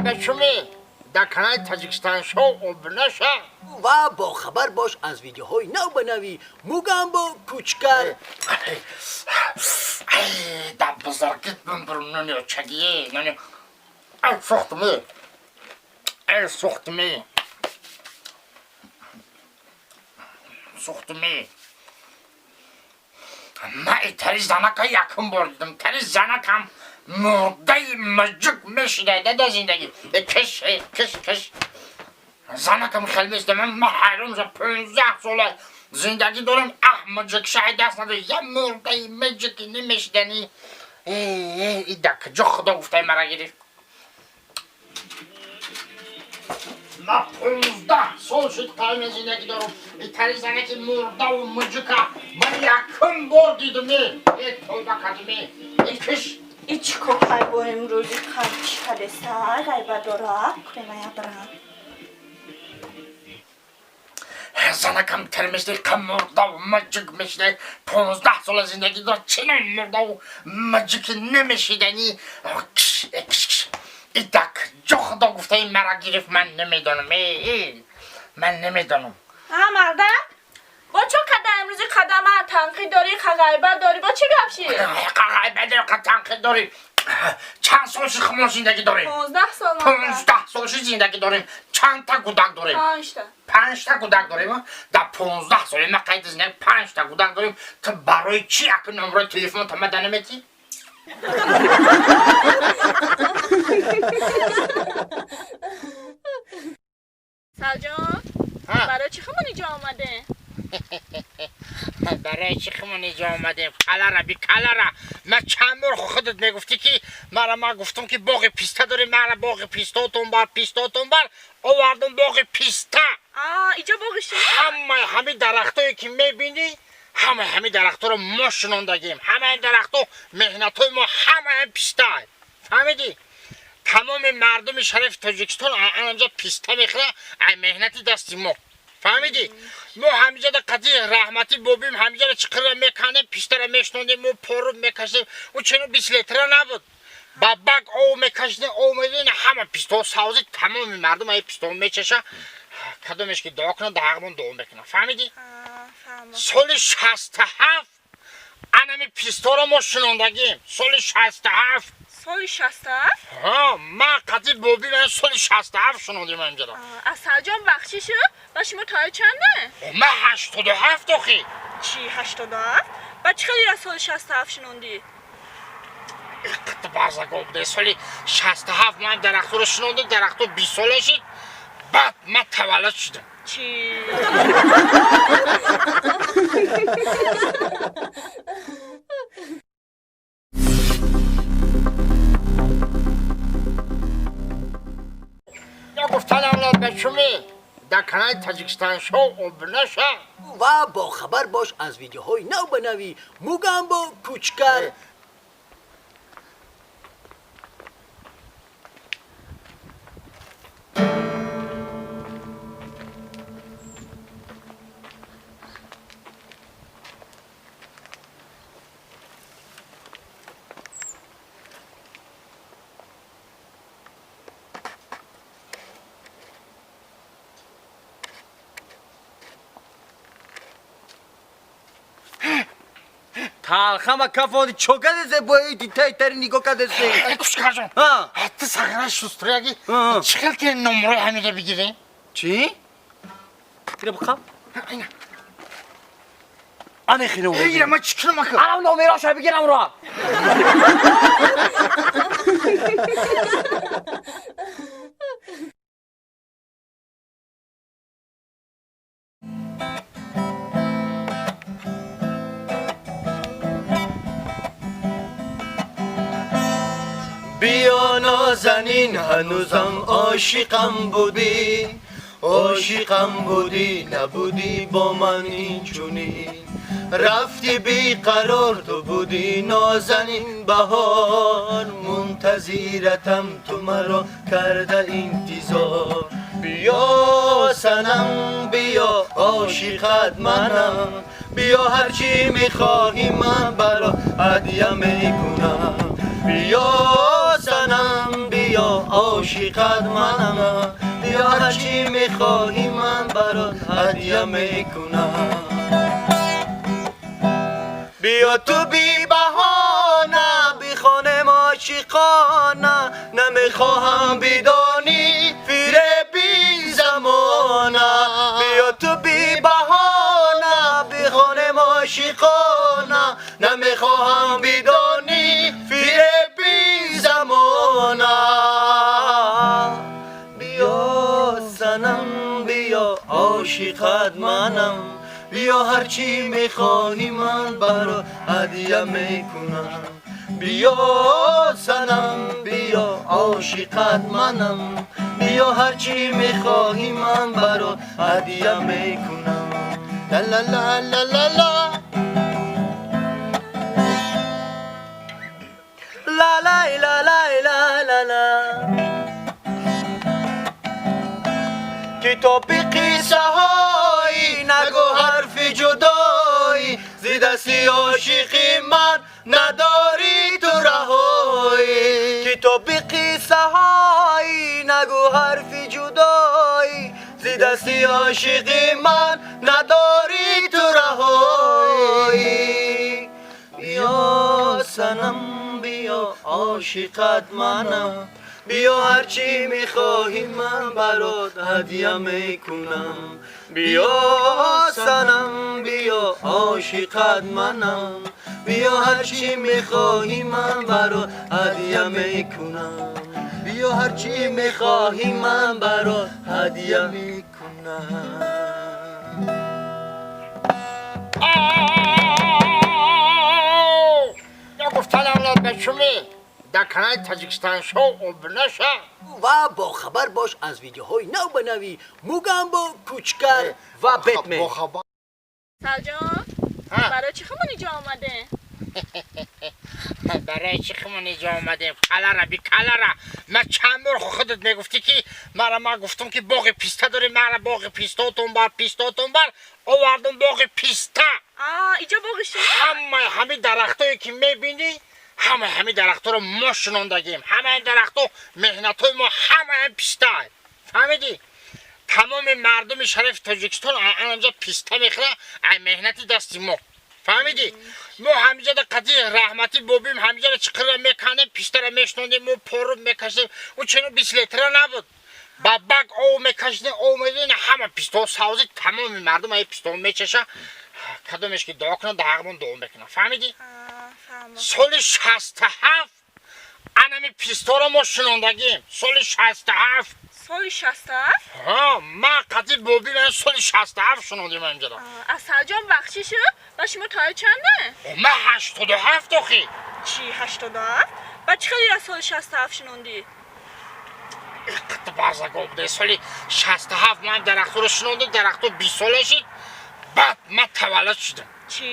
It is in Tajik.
Бачуми дар канали Таҷикистон шоу обуна шав. Ва бохабар бош аз видеоҳои навбанави Мугамбо Кучкар. Дар бузургит бимбурм, нони очагие нони. Ай, сӯхтми, ай, сӯхтми, сӯхтми. Ма итари занака якум бор дидам, тари занакам мурдаи маҷук мешида да зиндагӣ. Киш, киш, киш, занакам хел месидам. Ма ҳайрон шудам, 15 сола зиндагӣ дорам, аҳ, маҷукшаи даст надор, я мурдаи маҷуки намешидани. Ида куҷо худо гуфтаи мара гирифт? Ма 15 сол шуд қайме зиндагӣ дорам, итари занаки мурдаву муҷука ман якум бор дидам. Э, тавба кардам, э, киш. И чӣ кор кай бо имрӯзи чӣ кадеса ғайба дора кремая брам. Занакам тар мешидай, қа мурдаву маҷук мешидай. 15 сола зиндагӣ дор, чинон мурдаву маҷуки намешидани. Киш, киш, киш, итак ҷо худо гуфтаи мара гирифт, ман намедонам, э, ман намедонам. А марда, бо чо када имрӯзи қадама танқид дорӣ, қа ғайбат дорӣ, бо чӣ гап ши? Қа ғайбат дорӣ, қа танқид дорӣ. Чанд сол шуд хумон зиндагӣ дорем? 15 сол. 15 сол шуд зиндагӣ дорем. Чандта кӯдак дорем? Панҷта. Панҷта кӯдак дорем. Дар 15 соли ма қайди зиндагӣ панҷта кӯдак дорем. Ту барои чӣ аки номрои телефон та мада наметӣ? Салҷон, барои чӣ хумон иҷо омадем? Барои чӣ хумон иҷо омадем? Калара би, калара. Ма чанд бор худат мегуфтӣ, ки мара, ма гуфтам, ки боғи писта дорем, мара боғи пистаотон бар, пистаотон бар овардум, боғи писта. Иҷо боғи шумо? Ҳамаи ҳамин дарахтое ки мебинӣ, ҳамаи ҳамин дарахтҳоро мо шинондагем, ҳамаи дарахтҳо меҳнатҳои мо, ҳамаи писта, фаҳмидӣ? Тамоми мардуми шарифи Тоҷикистон анамҷа писта мехӯра, ай меҳнати дасти мо, фаҳмидӣ? Мо ҳамиҷада қатъи раҳматӣ бобим, ҳамиҷада чиқирра мекандем, пистара мешнондем, мо поруб мекашидем. Ӯ чено 20 литра набуд, ба бак ов мекашидем, ов медодем, ҳама пистаҳо савзид. Тамоми мардум ай пистаҳо мечаша. Кадомеш ки дуо кунад, дар ҳақмон дуо мекунад, фаҳмидӣ? Соли 67 анами пистаҳоро мо шинондагим, соли 67. Соли 67? Ҳа, ма қатъи боби ман соли 67 шинондем ҳамҷада. Асалҷон, бахшишу, ба шумо тои чанде? Ма 87 охи. Чӣ, 87? Ба чӣ хеле соли 67 шинондӣ? Иқат базаго буде. Соли 67 ман дарахтро шинондем, дарахтро 20 сола шид, баъд ман таваллуд шудам. Чӣ? Я гуфтанам бачуми дар канали Таҷикистон шоу обуна шав. Ва бохабар бош аз видеоҳои навбанави Мугамбо Кучкар. Талхама кафони чо кадесе, бои дитаи тари нигоҳ кадесе. Кушкарҷон, ту сағира шустрияги, чӣ хел ки номрои ҳамиро бигирем? Чӣ? Ира бухам? Ане хино. Ира ма чӣ кунам ака? Арам номероша бигирам ро. بیا نازنین، هنوزم عاشقم بودی، عاشقم بودی، نبودی با من این چونین، رفتی بی قرار. تو بودی نازنین بهار، منتظرتم، تو مرا کرده انتظار. بیا صنم، بیا، عاشقت منم، بیا، هرچی میخواهی من برا هدیه میکنم. بیا صنم، بیا، عاشق ошиқат манам, биё ҳарчи мехоҳӣ ман барот ҳадя мекунам. Биё ту бибаҳона бихонем ошиқона, намехоҳам бидонӣ фиреби замона. Биё ту бибаҳона бихонем ошиқона, намехоҳам бидонӣ фиреби замона. Биё санам, биё ошиқат манам, биё ҳарчи мехоҳӣ ман барот ҳадя мекунам. Биё санам, биё ошиқат манам, биё ҳарчи мехоҳӣ ман барот ҳадя мекунам. Ла ла ла ла ла ла. Ла лай ла лай ла ла ла. Китоби қиссаҳои нагӯ ҳарфи ҷудоӣ, зи дасти ошиқи ман надорӣ ту раҳоӣ. Китоби қиссаҳои нагӯ ҳарфи ҷудоӣ, зи дасти ошиқи ман надорӣ ту раҳоӣ. Биё санам, биё ошиқат манам, биё ҳарчи мехоҳӣ ман барот ҳадя мекунам. Биё санам, биё ошиқат манам, биё ҳарчи мехоҳӣ ман барот ҳадя мекунам. Биё ҳарчи мехоҳӣ ман барот ҳадя мекунам. Я гуфтанам ба шумо дар канали Тоҷикистон шоу обуна шав. Ва бохабар бош аз видеоҳои нав ба нави Мугамбо, Кучкар ва Бэтмен. Бохабар. Салҷон, барои чӣ хумон иҷо омадем? Барои чӣ хумон иҷо омадем? Калара би калара. Ман чанд бор худат мегуфтӣ ки мара ман гуфтам ки боғи писта дорем, мара боғи пистотон бар, пистотон бар, овардам боғи писта. Иҷо боғи шумо? Ҳамаи ҳамин дарахтое ки мебинӣ, ҳамаи ҳамин дарахтҳоро мо шинондагем. Ҳамаи ин дарахтҳо меҳнатҳои мо, ҳамаи ин писта. Фаҳмидӣ? Тамоми мардуми шарифи Тоҷикистон анамҷа писта мехӯрад ай меҳнати дасти мо. Фаҳмидӣ? Мо ҳамиҷада қатъи раҳматӣ бобим, ҳамиҷада чиқирра мекандем, пистара мешнондем, мо пору мекашидем. Ӯ чено 20 литра набуд. Ба бак ов мекашидем, ов медодем, ҳама пистаҳо савзид, тамоми мардум ай пистаҳо мечаша. Кадомеш ки дуо кунад, дар ҳаққмон дуо мекунад. Фаҳмидӣ? Соли 67 анами пистаҳоро мо шинондагем. Соли 67. Соли 67? Ҳа, ман қатъи бобим ман соли 67 шинондем ҳамиҷада. Асалҷон, бахшишу ба шумо тои чанде? Ман 87 охи. Чӣ 87? Ба чӣ хеле аз соли 67 шинондӣ? Иқт база гоб де. Соли 67 ман дарахтҳоро шинондем, дарахтҳо 20 сола шид, баъд ман таваллуд шудам. Чӣ?